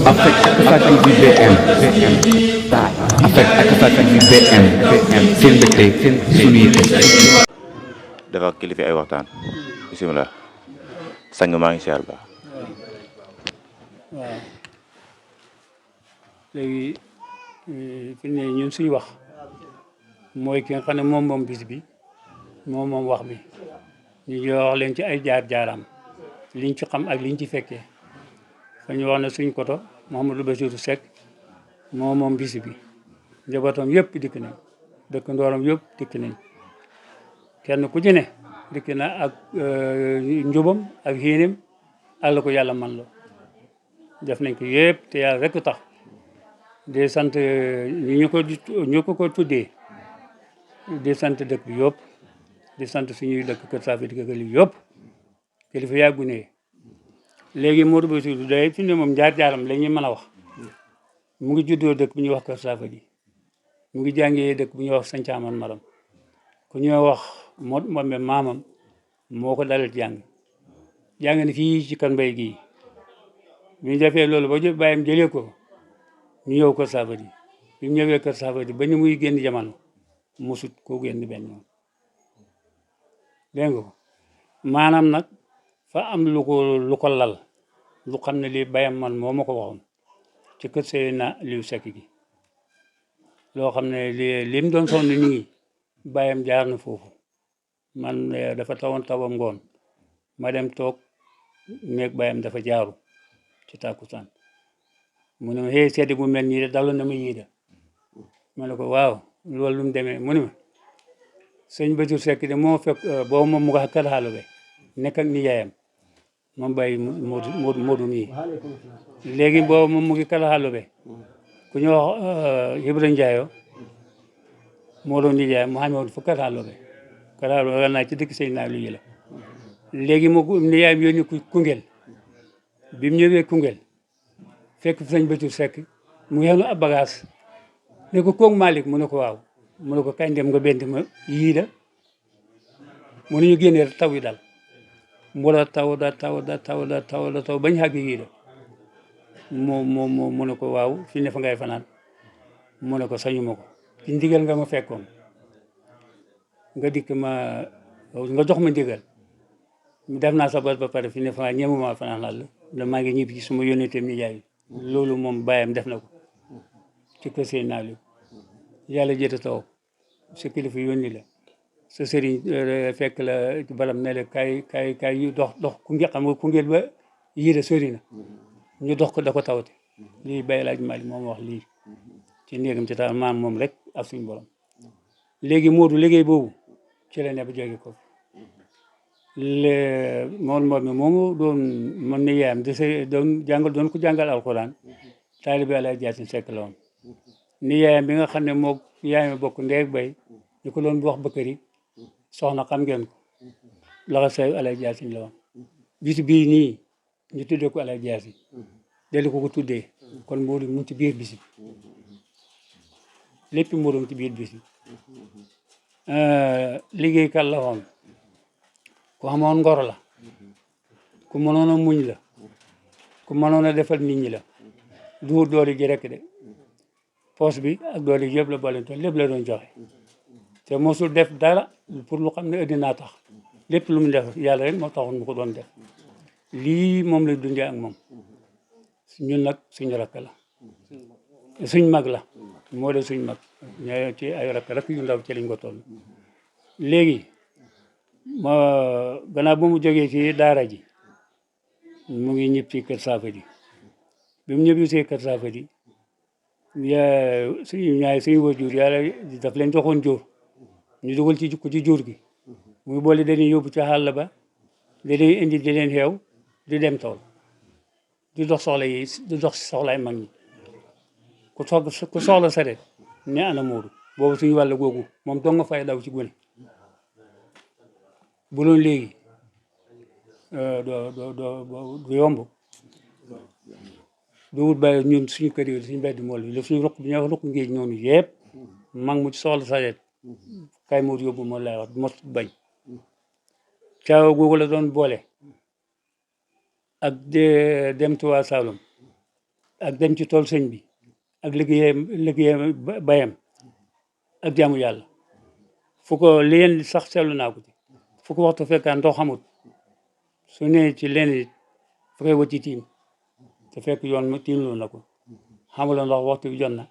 Affect ak bi BM daal affect ak bi BM seen mbégte seen suñu yite. dafa kilifa ay waxtaan bisimilah sang maa ngi siyaar ba waaw léegi fi ne ñun suñu wax mooy ki nga xam ne moom moom bis bi moom moom wax bi ñu wax leen ci ay jaar-jaaram liñ ci xam ak liñ ci fekkee fa ñu wax ne suñ koto Mouhamadou Bassirou Seck moom moom bis bi njabootam yëpp dikk nañ dëkk ndooram yëpp dikk nañ kenn ku ci ne dikk na ak njubam ak xiinim ak la ko yàlla man la def nañ ko yëpp te yàlla rek tax di sant ñu ko tuddee di sant dëkk bi yëpp di sant suñuy dëkk Kër Saafi di kër yëpp kilifa yàggu ne léegi Modou Bassirou day fi ne moom jaar-jaaram la ñuy mën a wax mu ngi juddoo dëkk bu ñuy wax Kër Saafi mu ngi jàngee dëkk bu ñuy wax Sancaaman Maram ku ñuy wax moom maamam moo ko dalal jàng na fii ci kan mbay gii bi ñu defee loolu ba bàyyam jëlee ko ñu ñëw Kër Saafi bi mu ñëwee Kër Saafi ba ni muy génn jamono mosut koo génn benn yoon dégg nga ko maanaam nag fa am lu ko lal lu xam ne lii bayam man moo ma ko waxoon ci kër Seyna Liou Seck gi loo xam ne li mu doon sonn nit ñi bayam jaar na foofu man dafa tawoon tawam ngoon ma dem toog néeg bayam dafa jaaru ci tàkkusaan mu ne ma hey sedd bu mel nii de daloon na ma yii de ma ne ko waaw loolu lu mu demee mu ne ma sëñ Bassirou Seck de moo fekk boobu moom mu nga kër xaalu be nekk ak nijaayam moom bàyyi Modou mii léegi boobu moom mu ngi kër xaalu be ku ñu wax Ibrahima Ndiaye moo doon nijaayam mu xamee woon fa kër xaalu be kër xaalu be naa ci dëkk sëñ naa lu yi la léegi mu nijaayam yónni Koungheul bi mu ñëwee Koungheul fekk fi sëñ Bassirou Seck mu yenu ab bagage ne ko kooku Malick mu ne ko waaw mu ne ko kañ dem nga bent ma yii da mu ne ñu génnee taw yi dal mu la taw bañ xàgg yii da mu ne ko waaw fi ne fa ngay fanaan mu ne ko sañu ma ko ci ndigal nga ma fekkoon nga dikk nga jox ma ndigal def naa sa bos ba pare fi ne fa ñemuma fanaan lal la maa ngi ñibbi ci suma yónneetam nijaay loolu moom bàyyam def na ko ci kër seen naali yàlla jëta taw sa kilifa yónni la sa sëriñ fekk la ci balam ne la kaay yu dox Koungheul xam nga Koungheul ba yii sori na ñu dox ko da ko tawte lii Baye Laaj Mali moom wax lii ci néegam ci taal maam moom rek ak suñu borom léegi Modou liggéey boobu ci la ne ba jóge ko moom mi moomu doon mën na yaayam doon ko jàngal alxuraan taalibe Alaaji Yaasin Sekk la woon ni yaayam bi nga xam ne moo yaayam bokk ndey ak bay ñu ko doon wax Bakari soxna xam ngeen ko laxa say Alaaji Yaasin la woon bis bii nii ñu tuddee ko Alaaji Yaasin dellu ko tuddee kon Modou mu ngi ci biir bis bi lépp Modou mu ci biir bis bi liggéeykat la woon ku xamoon ngor la ku mënoon a muñ la ku mënoon a defal nit ñi la du doole ji rek de poos bi ak doole ji yëpp la boole lépp la doon joxe te mosul def dara pour lu xam ne addinaa tax lépp lu mu def yàlla rek moo taxoon mu ko doon def lii moom la dundee ak moom ñun nag suñu rakk la suñ mag la moo de suñ mag ñoo ci ay rakk yu ndaw ci lañ ko toll léegi gannaaw ba mu jógee ci daara ji mu ngi ñib ci kër Saafadi bi mu ñëbbi see kër Saafadi suñu waajur yàlla daf leen joxoon jur ñu dugal ci jukko ci jur gi muy boole dañuy yóbbu ci xàll ba dañuy indi di leen xeew di dem tool di dox soxla yi di dox soxlaay mag ñi ku soxla saret ne ana Modou boobu suñu wàll googu moom dong nga fay daw ci gune bu loolu léegi du yomb du wut bàyyi ñun suñu kër yi suñu mbedd mool bi suñu ruq bi ñuy wax ruq ngéej noonu yëpp mag mu ci soxla saret kay Modou yóbbu moo lay wax mos bañ caawa googu la doon boole ak dem Tuubaa Saalum ak dem ci tool sëñ bi ak liggéeyam bayam ak jaamu yàlla fu ko leen sax seetlu naa ko ci fu ko waxtu fekkaan ndox xamut su ne ci leen it fu koy wëcci tiim te fekk yoon ma tiim loolu na ko xamuloo ndox waxtu bi jot na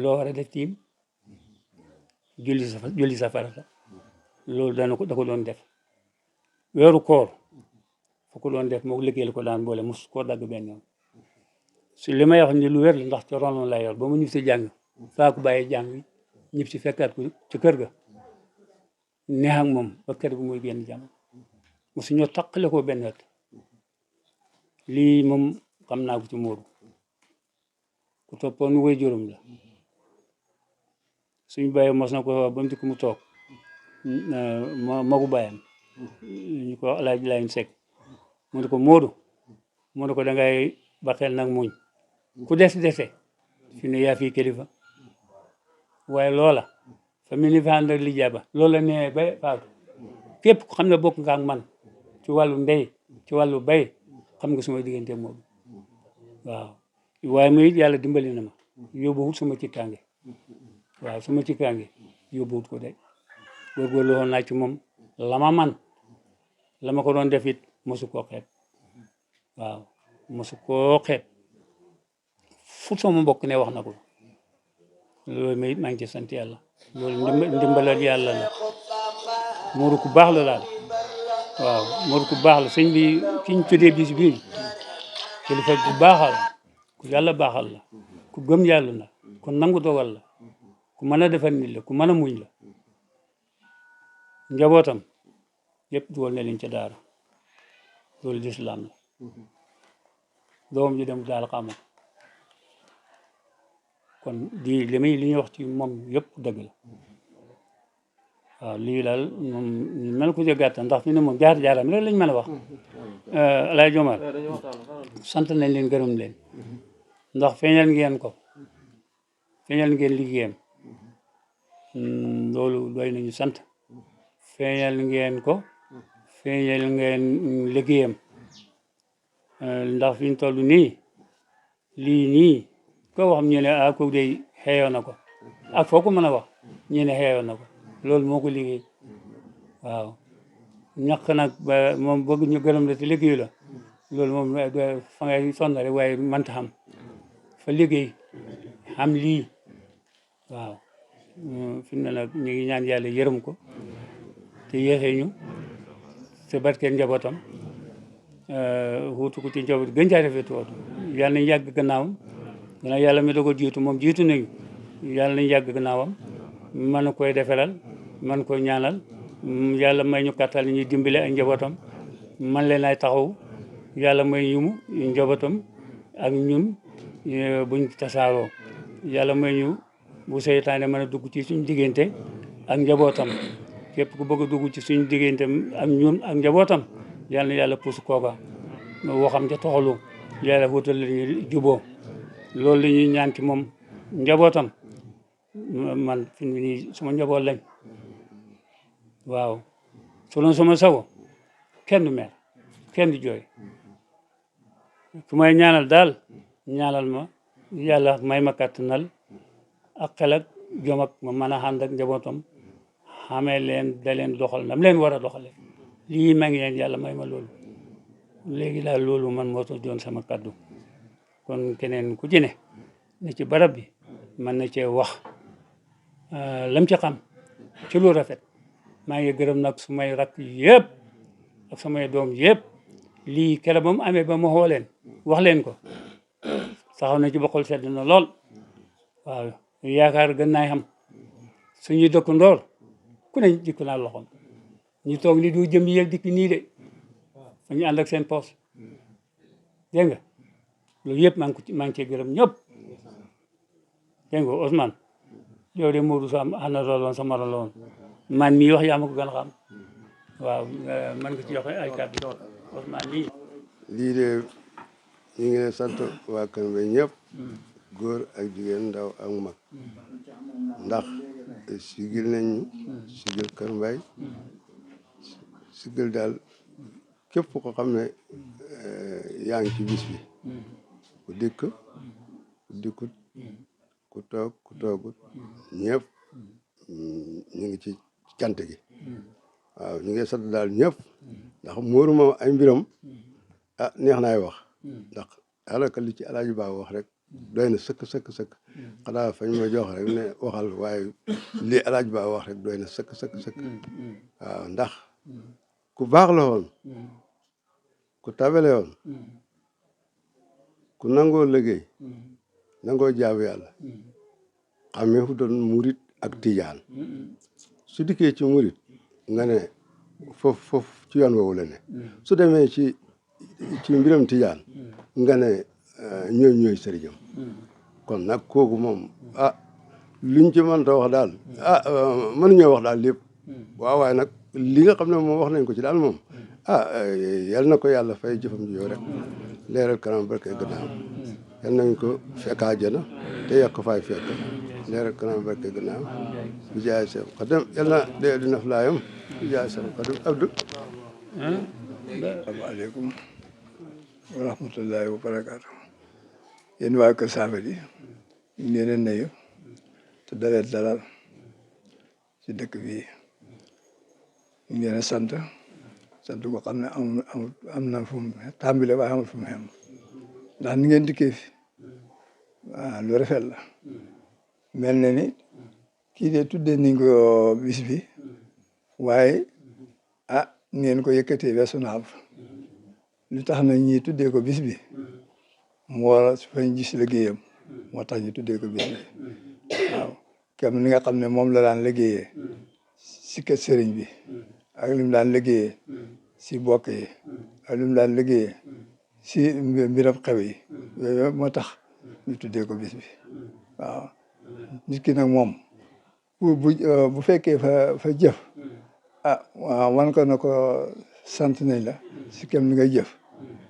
loo war a def tiim julli sa farata loolu da ko doon def weeru koor fu ko doon def moo liggéeyal ko daan boole mos koo dagg benn yoon si li may wax ni lu wér la ndax ci ronoon lay yor ba mu ñib si jàng faa ko bàyyi jàng ñib si fekkaat ko ci kër ga neex ak moom ba kër bi muy génn jàng mosu ñoo taqale ko benn at lii moom xam naa ko ci Modou ku toppoon woy juróom la suñu bàyyi mos na ko ba mu dikk mu toog magu bàyyam ñu ko Alaaji Laay Sekk mu ne ko Modou mu ne ko dangay ba xel nag muñ ku dese fi ne yaa fii kilifa waaye loola fa mu ni fa ànd ak lijaaba loola nee ba faatu képp ku xam ne bokk nga ak man ci wàllu ndey ci wàllu bay xam nga suma diggante Modou waaw waaye muy yàlla dimbali na ma yóbbuwut suma cikkaange waaw suma cikkaange yóbbuwut ko de góorgóorlu woon naa ci moom la ma man la ma ko doon def it mosu koo xeeb waaw mosu koo xeeb fu sama mbokk ne wax na ko loolu ma it maa ngi ci sant yàlla loolu ndimbalal yàlla la Modou ku baax la daal waaw Modou ku baax la sëñ bi ki ñu tuddee bis bii kilifa ku baaxal ku yàlla baaxal la ku gëm yàlla la ku nangu dogal la ku mën a defar nit la ku mën a muñ la njabootam yëpp dugal ne leen ca daara loolu lislaam la doom ji dem daal xamu kon di li ñuy wax ci moom yëpp dëgg la waaw lii daal moom mel ko ci gàttal ndax fi ne moom jaar-jaaram rek lañ mën a wax Alaaji Omar sant nañ leen gërëm leen ndax feeñal ngeen ko feeñal ngeen liggéeyam loolu doy nañu sant feeñal ngeen ko feeñal ngeen liggéeyam ndax fi ñu toll nii lii nii ko wax ñu ne ah kooku de xeeyoo na ko ak foo ko mën a wax ñu ne xeeyoo na ko loolu moo ko liggéey waaw ñàkk nag ba moom bëgg ñu gërëm la te liggéeyu la loolu moom fa ngay sonn rek waaye mënta xam fa liggéey xam lii waaw fi mu ne nag ñu ngi ñaan yàlla yërëm ko te yéexee ñu te barkeel njabootam wuutu ko ci njaboot gën caa rafet wootu yàlla nañ yàgg gannaawam gannaaw yàlla mi dogal jiitu moom jiitu nañu yàlla nañ yàgg gannaawam mën a koy defaral man koy ñaanal yàlla may ñu kattal ñuy dimbale ak njabootam man leen ay taxaw yàlla may ñu njabootam ak ñun buñ tasaaroo yàlla may ñu bu seytaane mën a dugg ci suñ diggante ak njabootam képp ku bëgg a dugg ci suñ diggante ak ñun ak njabootam yàlla na yàlla puus kooka waxam ca toxalu yàlla wutal lañu juboo loolu la ñuy ñaan ci moom njabootam man fi mu nii suma njaboot lañ waaw su loon sama sago kenn du mer kenn du jooy ku may ñaanal daal ñaanal ma yàlla may ma kàttanal ak xel ak jom ak ma mën a ànd ak njabootam xamee leen da leen doxal nam leen war a doxale lii ma ngi leen yàlla may ma loolu léegi daal loolu man moo tax doon sama kaddu kon keneen ku ci ne ci barab bi mën na cee wax lam ci xam ci lu rafet maa ngi gërëm nag su may rakk yëpp ak samay doom yëpp lii keroog ba mu amee ba ma xoo leen wax leen ko taxaw na ci bokkul sedd na lool waaw yaakaar gën naay xam suñuy dëkk ndoor ku ne dikk naa loxoom ñu toog ni du jëm yëg dikk nii de fa ñu ànd ak seen poos dégg nga loolu yëpp maa ngi cee gërëm ñëpp dégg nga Ousmane yow de Modou Sam ana looloon sama loon man mii wax yaa ma ko gën a xam waaw man nga ci joxe ay kàddu Ousmane mii lii de ñu ngi leen sant waa Kër Mbaye ñëpp góor ak jigéen ndaw ak mag ndax sigil nañ ñu sigil Kër Mbaye sigil daal képp ko xam ne yaa ngi ci bis bi ku dikk ku dikkut ku toog ku toogut ñëpp ñu ngi ci cant gi waaw ñu ngi sant daal ñëpp ndax Modou moom ay mbiram neex naay wax ndax alaka li ci Alaaji Ba wax rek doy na sëkk xanaa fañ ma jox rek ne waxal waaye li Alaaji Ba wax rek doy na sëkk waaw ndax ku baax la woon ku tabale woon ku nangoo liggéey nangoo jaamu yàlla xamee fu doon murit ak tijaan su dikkee ci murit nga ne foofu ci yoon woowu la ne su demee ci mbiram tijaan nga ne ñooy sëriñam kon nag kooku moom luñ ci mënta wax daal mënuñoo wax daal lépp waaw waaye nag li nga xam ne moom wax nañ ko ci daal moom yal na ko yàlla fay jëfam ji yow rek leeral kanam barke gannaaw yal nañ ko fekk àjjana te yàq faay fekk leeral kanam barke gannaaw bi jaay seen xadam yal na dee di naflaayam bi jaay seen xadam abdou asalaamaaleykum wa rahmatullahi wa barakaatu yéen waa Kër Saafali ñu ngi leen nuyu te dalee dalal ci dëkk bii ñu ngi leen sant ko xam ne am na fu mu tàmbale waaye amul fu mu xem ndax ni ngeen dikkee fi waaw lu rafet la mel na ni kii de tuddee nañ ko bis bi waaye ngeen ko yëkkatee weesu naa lu tax na ñi tuddee ko bis bi mu war a fañ gis liggéeyam moo tax ñu tuddee ko bis bi waaw kam ni nga xam ne moom la daan liggéeyee si kër sëriñ bi ak li mu daan liggéeyee si bokk yi ak li mu daan liggéeyee si mbiram xew yi yooyu moo tax ñu tuddee ko bis bi waaw nit ki nag moom bu fekkee fa jëf waaw wan ko na ko sant nañ la si kem li ngay jëf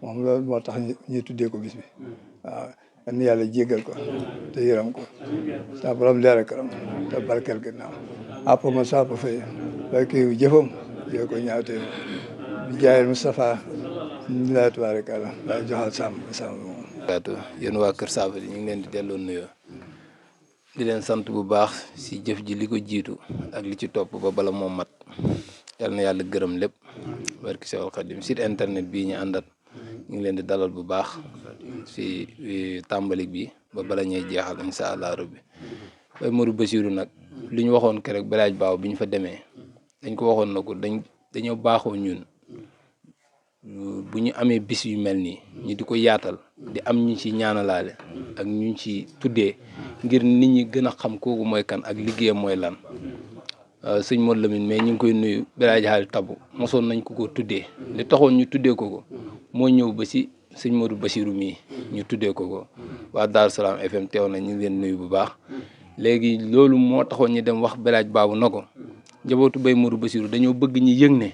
moom loolu moo tax ñu tuddee ko bis bi waaw yal na yàlla jéggal ko te yërëm ko sa borom leeral këram te barkeel ginnaaw àpp ma sàpp fay barke yu jëfam jël ko ñaawte bi jaayel Moustapha ñu laa tubaarikàlla laa joxal sàmm moom yéen waa Kër Saafali ñu ngi leen di delloo nuyoo di leen sant bu baax si jëf ji li ko jiitu ak li ci topp ba bala moom mat yal na yàlla gërëm lépp barki Seexul Xadim site internet bii ñu àndat ñu ngi leen di dalal bu baax si tàmbali bi ba bala ñuy jeexal incha allah rabbi Baye Modou Bassirou nag li ñu waxoon keroog Balaaj Baaw bi ñu fa demee dañ ko waxoon na ko dañoo baaxoo ñun bu ñu amee bis yu mel nii ñu di ko yaatal di am ñu ci ñaanalaale ak ñu ci tuddee ngir nit ñi gën a xam kooku mooy kan ak liggéeyam mooy lan sëñ Modou Lamine mais ñu ngi koy nuyu Balaaj Xaali Tabu mosoon nañ ko tuddee li taxoon ñu tuddee ko moo ñëw ba si sëñ Modou Bassirou mii ñu tuddee ko waa Daaru Salaam FM teew na ñu ngi leen nuyu bu baax léegi loolu moo taxoon ñu dem wax Balaaj Baabu na ko njabootu Baye Modou Bassirou dañoo bëgg ñi yëg ne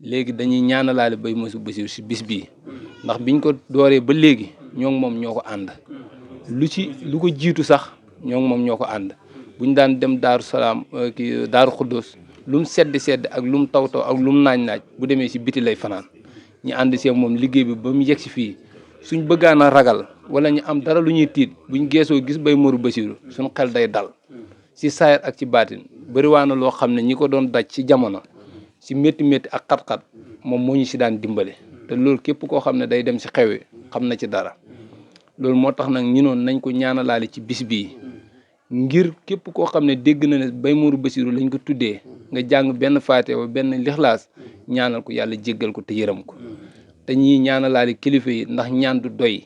léegi dañuy ñaanalaale Baye Modou Bassirou si bis bii ndax biñ ko dooree ba léegi ñoo ngi moom ñoo ko ànd lu ko jiitu sax ñoo ngi moom ñoo ko ànd buñ daan dem Daaru Salaam Daaru Xuddoos lu mu sedd ak lu mu taw ak lu mu naaj bu demee si biti lay fanaan ñu ànd see moom liggéey bi ba mu yegg si fii suñ bëggaan a ragal wala ñu am dara lu ñuy tiit buñ geesoo gis Baye Modou Bassirou suñ xel day dal si saayir ak ci baatin bëriwaa na loo xam ne ñi ko doon daj ci jamono si métti ak xat-xat moom moo ñu si daan dimbale te loolu képp koo xam ne day dem si xewi xam na ci dara loolu moo tax nag ñu noon nañ ko ñaanalaale ci bis bii ngir képp koo xam ne dégg na ne Baye Modou Bassirou lañ ko tuddee nga jàng benn faate wa benn lixlaas ñaanal ko yàlla jéggal ko te yërëm ko te ñii ñaanalaale kilifa yi ndax ñaan du doy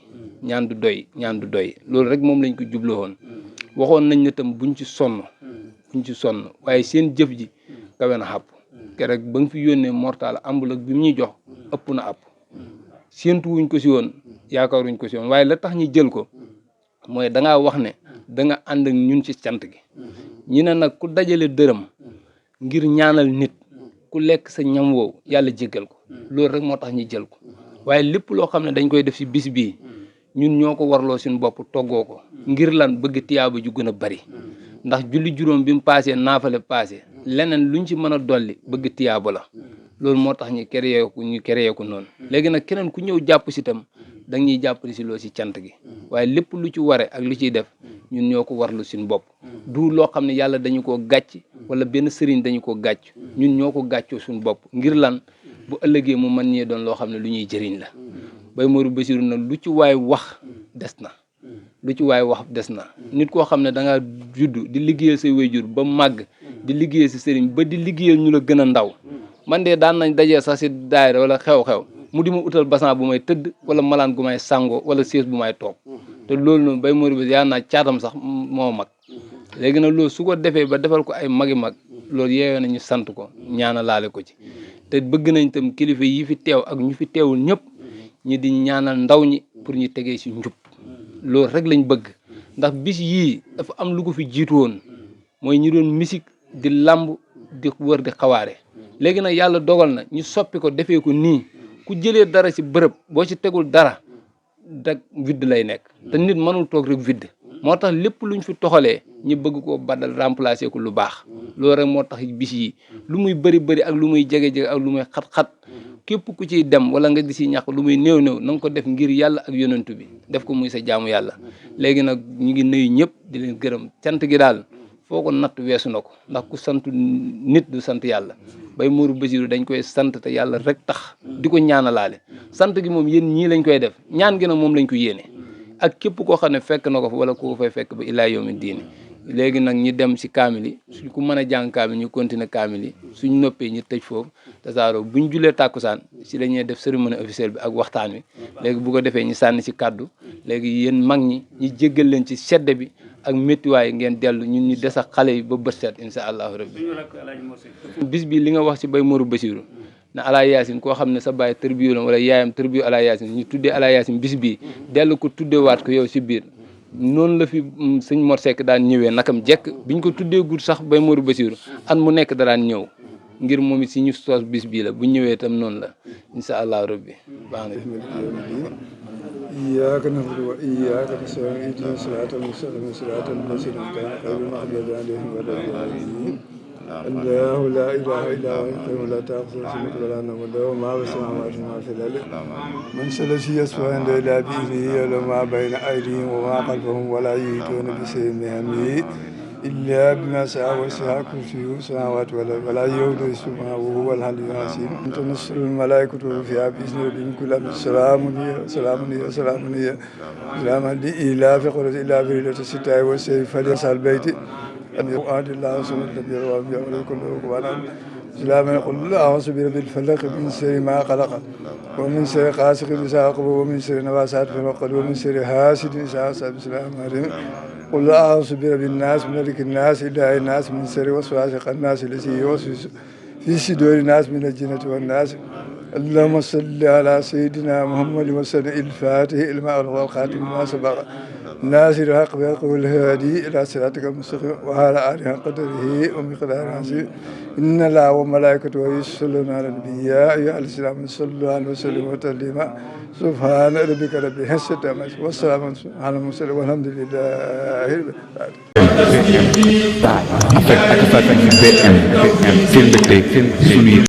loolu rek moom lañ ko jubloo woon waxoon nañ ne tam buñ ci sonn waaye seen jëf ji kawe na xàpp keroog ba nga fi yónnee mortal ambulak bi mu ñuy jox ëpp na àpp séentu wuñ ko si woon yaakaaruñ ko si woon waaye la tax ñu jël ko mooy dangaa wax ne da nga ànd ak ñun ci cant gi ñu ne nag ku dajale dërëm ngir ñaanal nit ku lekk sa ñam woowu yàlla jéggal ko loolu rek moo tax ñu jël ko waaye lépp loo xam ne dañ koy def si bis bii ñun ñoo ko warloo suñu bopp toggoo ko ngir lan bëgg tiyaaba ju gën a bari ndax julli juróom bi mu paasee naafale paase leneen luñ ci mën a dolli bëgg tiyaaba la loolu moo tax ñu créé ko noonu léegi nag keneen ku ñëw jàpp si tam da ñuy jàppale si loo si cant gi waaye lépp lu ci ware ak lu ciy def ñun ñoo ko warlu suñu bopp du loo xam ne yàlla dañu koo gàcc wala benn sëriñ dañu ko gàcc ñun ñoo ko gàccoo suñu bopp ngir lan bu ëllëgee mu mën ñee doon loo xam ne lu ñuy jëriñ la Baye Modou Bassirou nag lu ci waay wax des na lu ci waay wax des na nit koo xam ne da ngaa judd di liggéeyal say waajur ba màgg di liggéeyal si sëriñ ba di liggéeyal ñu la gën a ndaw man de daan nañ dajee sax si daayira wala xew-xew mu di ma utal basan bu may tëdd wala malaan gu may sàngoo wala siège bu may toog te loolu noonu Baye Modou Bassirou yaa naa caatam sax moo mag léegi nag loolu su ko defee ba defal ko ay magi mag loolu yeeyoo na ñu sant ko ñaana laale ko ci te bëgg nañ tam kilifa yi fi teew ak ñu fi teewul ñëpp ñi di ñaanal ndaw ñi pour ñu tegee si njub loolu rek lañ bëgg ndax bis yii dafa am lu ko fi jiitu woon mooy ñi doon musique di lamb di wër di xawaare léegi nag yàlla dogal na ñu soppi ko defee ko nii ku jëlee dara ci bërëb boo ci tegul dara dak vide lay nekk te nit mënul toog rek vide moo tax lépp luñ fi toxalee ñu bëgg koo badal remplacer ko lu baax loolu rek moo tax bis yi lu muy bëri ak lu muy jege-jege ak lu muy xat-xat képp ku ciy dem wala nga di si ñàkk lu muy néew na nga ko def ngir yàlla ak yonentu bi def ko muy sa jaamu yàlla léegi nag ñu ngi nuyu ñëpp di leen gërëm cant gi daal foo ko natt weesu na ko ndax ku sant nit du sant yàlla Baye Modou Bassirou dañ koy sant te yàlla rek tax di ko ñaanalaale sant gi moom yéen ñii lañ koy def ñaan gi nag moom lañ ko yéene ak képp koo xam ne fekk na ko fa wala koo fay fekk ba illaa yawmi diini léegi nag ñi dem si kaamil yi suñ ku mën a jàng kaamil ñu continuer kaamil yi suñ noppee ñu tëj foofu tasaaroo buñ julee tàkkusaan si dañuy def cérémonie officielle bi ak waxtaan wi léegi bu ko defee ñu sànni si kàddu léegi yéen mag ñi ñu jéggal leen ci sedde bi ak méttiwaay ngeen dellu ñun ñu des ak xale yi ba bët set insha allahu rabbi bis bi li nga wax si Baye Modou Bassirou na Ala Yaasin koo xam ne sa baay tërbiyu la wala yaayam tërbiyu Ala Yaasin ñu tuddee Ala Yaasin bis bii dellu ko tuddewaat ko yow si biir noonu la fi sëñ Mor Seck daan ñëwee nakam jekk biñ ko tuddee gudd sax Baye Modou Bassirou at mu nekk da daan ñëw ngir moom it si ñu soos bis bii la bu ñëwee itam noonu la insha allahu rabbi baax na إياك نعبد وإياك نستعين اهدنا الصراط المستقيم صراط الذين أنعمت عليهم غير المغضوب عليهم ولا الضالين الله لا إله إلا هو الحي لا تأخذه سنة ولا نوم له ما في السماوات وما في الأرض من الذي يشفع عنده إلا بإذنه يعلم ما بين أيديهم وما خلفهم ولا يحيطون بشيء من علمه إلا بما شاء وسع كرسيه السماوات والأرض ولا يؤوده حفظهما وهو العلي العظيم تنزل الملائكة فيها بإذن ربهم كل أمر سلام هي لإيلاف قريش إلا بريدة الشتاء والصيف فليسعى البيت أن يؤاد الله سبحانه وتعالى ويأمر كله كبانا سلام يقول الله أعوذ برب الفلق من شر ما خلق ومن شر غاسق إذا وقب ومن شر نفاثات في العقد ومن شر حاسد إذا حسد بسم الله قل أعوذ برب الناس ملك الناس إله الناس من شر وسواس الناس الذي يوسوس في صدور الناس من الجنة والناس اللهم صل على سيدنا محمد وسلم الفاتح الماء والخاتم ما سبق ناصر الحق بالحق والهادي إلى صراطك المستقيم وعلى آله قدره ومقداره العظيم إن الله وملائكته يصلون على النبي يا أيها الذين صلوا عليه وسلموا تسليما سبحان ربك رب العزة عما يصفون والسلام على المرسلين والحمد لله رب العالمين. Affect ak Assane BM seen mbégte seen suñu